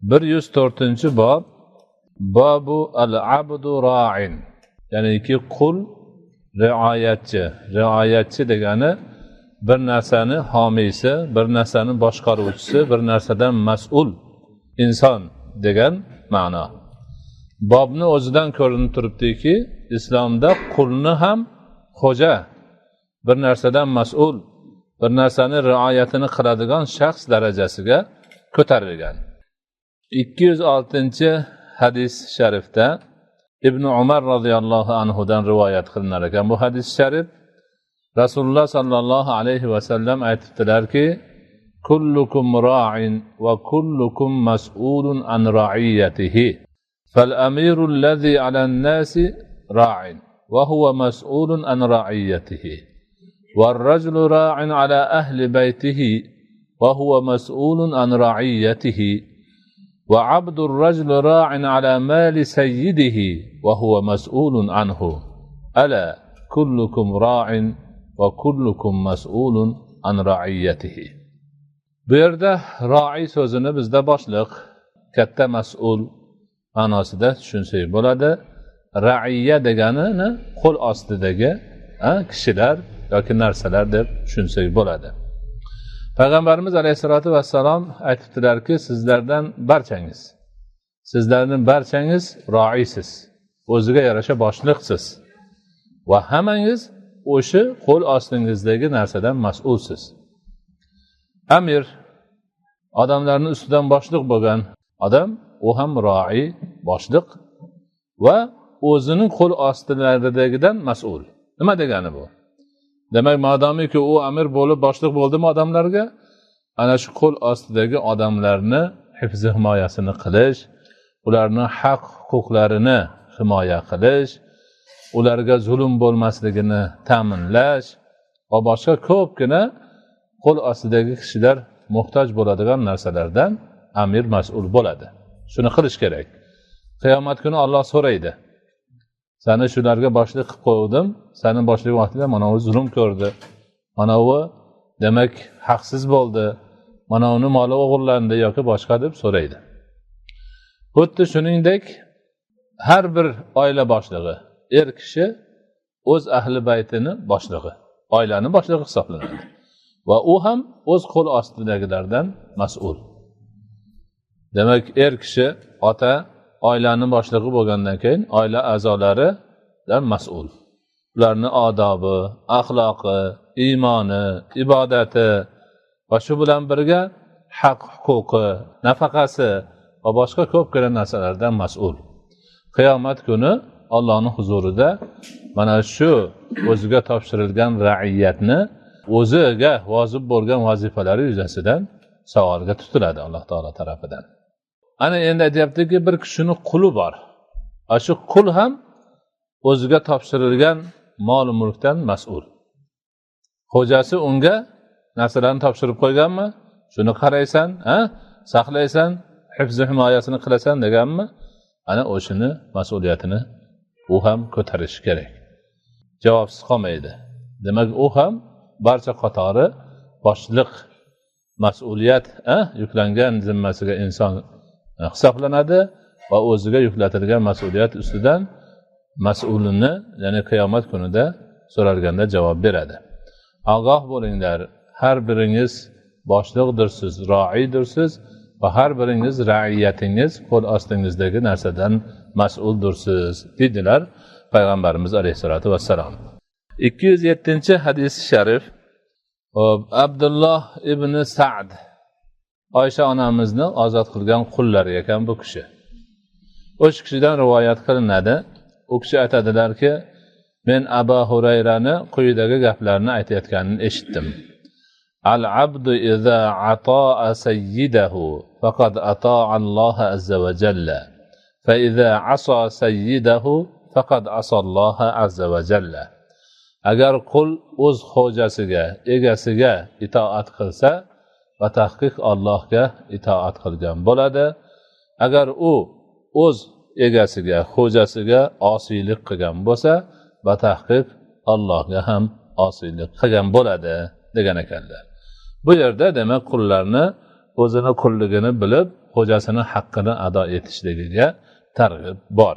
104-bob, bobu al abdu roin, ya'niki qul rioyatchi. Rioyatchi degani bir narsani homiysi, bir narsani boshqaruvchisi, bir narsadan mas'ul inson degan ma'no. Bobni o'zidan ko'rinib turibdiki, islomda qulni ham xo'ja, bir narsadan mas'ul, bir narsani rioyatini qiladigan shaxs darajasiga ko'tarilgan. 206-hadis sharifda Ibn Umar roziyallohu anhudan rivoyat qilinar ekan bu hadis sharif. Rasululloh sollallohu alayhi vasallam aytibdilarki: kullukum ra'in va kullukum mas'ulun an ra'iyatihi. Fal amiru allazi 'ala an-nasi ra'in va huwa mas'ulun an ra'iyatihi. والرجل راع على أهل بيته وهو مسؤول عن رعيته وعبد الرجل راع على مال سيده وهو مسؤول عنه ألا كلكم راع وكلكم مسؤول عن رعيته. Bu yerda roiy so'zini bizda boshliq, katta mas'ul ma'nosida tushunsak bo'ladi. Raiya deganini qo'l ostidagi kishilar yoki narsalar deb tushunsak bo'ladi. Payg'ambarimiz alayhissalotu vassalom aytibdilarki, sizlardan barchangiz, sizlarning barchangiz roiysiz, o'ziga yarasha boshliqsiz va hammangiz o'sha qo'l ostingizdagi narsadan mas'ulsiz. Amir, odamlarning ustidan boshliq bo'lgan odam, u ham roiy, boshliq va o'zining qo'l ostidagidan mas'ul. Nima degani bu? Demak, madomiki u amir bo'lib boshliq bo'ldimi odamlarga, ana shu qo'l ostidagi odamlarni hifzi himoyasini qilish, ularning haq huquqlarini himoya qilish, ularga zulm bo'lmasligini ta'minlash va boshqa ko'pgina qo'l ostidagi kishilar muhtoj bo'ladigan narsalardan amir mas'ul bo'ladi. Shuni qilish kerak. Qiyomat kuni Alloh so'raydi. Seni shularga boshliq qilib qo'ydim, seni boshlik vaqtida mana u zulm ko'rdi, mana u demak haqsiz bo'ldi, mana uni moli o'g'irlandi yoki boshqa deb so'raydi. Xuddi shuningdek har bir oila boshlig'i, er kishi o'z ahli baytini boshlig'i, oilani boshlig'i hisoblanadi va u ham o'z qo'l ostidagilardan mas'ul. Demak, er kishi ota, oilani boshlig'i bo'lgandan keyin oila a'zolaridan mas'ul. Ularni odobi, axloqi, iymoni, ibodati va shu bilan birga haq huquqi, nafaqasi va boshqa ko'pgina narsalardan mas'ul. Qiyomat kuni Allohning huzurida mana shu o'ziga topshirilgan ra'iyatni o'ziga vojib bo'lgan vazifalari yuzasidan savolga tutiladi Alloh taolo tarafidan. Ana endi aytyaptiki, bir kishining quli bor. Shu qul ham o'ziga topshirilgan mol mulkdan mas'ul. Xo'jasi unga narsalarni topshirib qo'yganmi? Shuni qaraysan, saqlaysan, hifzi himoyasini qilasan deganmi? Ana o'shini mas'uliyatini u ham ko'tarishi kerak. Javobsiz qolmaydi. Demak, u ham barcha qatori boshliq mas'uliyat yuklangan zimmasiga inson hisoblanadi va o'ziga yuklatilgan mas'uliyat ustidan mas'ulini, ya'ni qiyomat kunida so'ralganda javob beradi. Ogoh bo'linglar, har biringiz boshliqdirsiz, roiydirsiz va har biringiz raiyatingiz qo'l ostingizdagi narsadan mas'uldirsiz, dedilar Payg'ambarimiz alayhissalatu vassalom. 207-hadis sharif. Abdulloh ibn Sa'd Oysha onamizni ozod qilgan qullari ekan bu kishi. O'sha kishidan rivoyat qilinadi. U kishi aytadilarki, men Abu Hurayrani quyidagi gaplarni aytayotganini eshitdim. Al-abdu iza ata'a sayyidahu faqad ata'a Alloh azza va jalla. Fa iza asa sayyidahu faqad asa Alloh azza va jalla. Agar qul o'z xo'jasiga, egasiga itoat qilsa, va tahqiq Allohga itoat qilgan bo'ladi. Agar u o'z egasiga, xo'jasiga osiylik qilgan bo'lsa, va tahqiq Allohga ham osiylik qilgan bo'ladi degan ekanlar. Bu yerda demak qullarni o'zini qulligini bilib, xo'jasini haqqini ado etishligiga targ'ib bor.